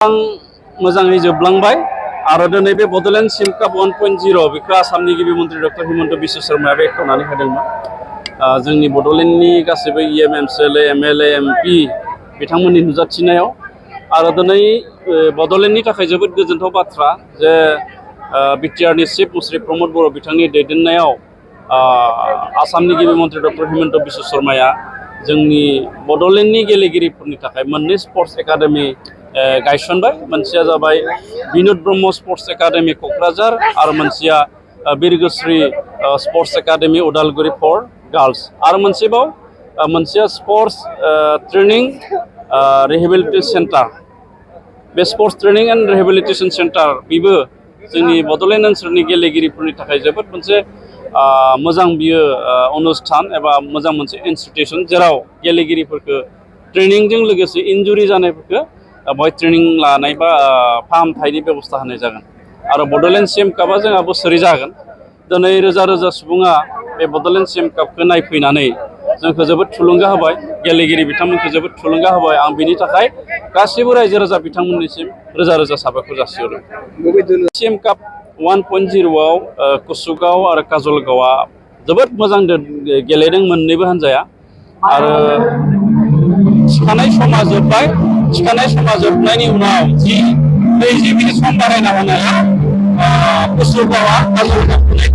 मोजाङै जोबलांबाय आरो दिनै बे बड'लेण्ड सिम काप 1.0 बेखौ आसामनि गिबि मन्त्रि डक्टर हिमन्त बिश्व शर्माया बेखेवनानै होदोंमोन। जोंनि बड'लेण्डनि गासैबो EM MCLA MLA MP बिथांमोननि नुजाथिनायाव आरो दिनै बड'लेण्डनि थाखाय जोबोद गोजोनथाव बाथ्रा जे बिटिआरनि चिफ मुश्री प्रमद बर' बिथांनि दैदेननायाव आसामनि गिबि मन्त्रि डक्टर हिमन्त बिश्व शर्माया जोंनि बड'लेण्डनि गेलेगिरिफोरनि थाखाय मोननै स्पर्ट्स एकाडेमि गायसनबाय। मोनसेया जाबाय बिनोद ब्रह्म स्पर्ट्स एकाडेमि क'क्राझार आरो मोनसेया Birgosri sports academy Udalguri for girls आरो मोनसेया स्पर्ट्स ट्रेनिं रिहेबिलिटेसन सेन्टार। बे sports training and rehabilitation centre बेबो जोंनि बड'लेण्ड ओनसोलनि गेलेगिरिफोरनि थाखाय जोबोद मोनसे मोजां बियो अनुस्थान एबा मोजां मोनसे इनस्टिटिउसन जेराव गेलेगिरिफोरखौ ट्रेनिंजों लोगोसे इन्जुरि जानायफोरखौ बेवहाय ट्रेनिं लानाय बा फाहामथायनि बेबस्था होनाय जागोन। आरो बड'लेण्ड सिएम कापआ जोंहा बोसोरै जागोन। दिनै रोजा रोजा सुबुङा बे बड'लेण्ड सिएम कापखौ नायफैनानै जोंखौ जोबोद थुलुंगा होबाय, गेलेगिरि बिथांमोनखौ जोबोद थुलुंगा होबाय। आं बिनि थाखाय गासैबो रायजो राजा बिथांमोननिसिम रोजा रोजा साबायखर जासिहरो। सिएम काप 1.0आव कुसुगाव आरो काजलगावआ जोबोद मोजां गेलेदों मोननैबो हान्जाया आरो थिखानाय समा जोब्बाय। थिखानाय समा जोबनायनि उनाव 20 मिनिट सम बारायना होनाया कुसुगावआ काजलगावखौ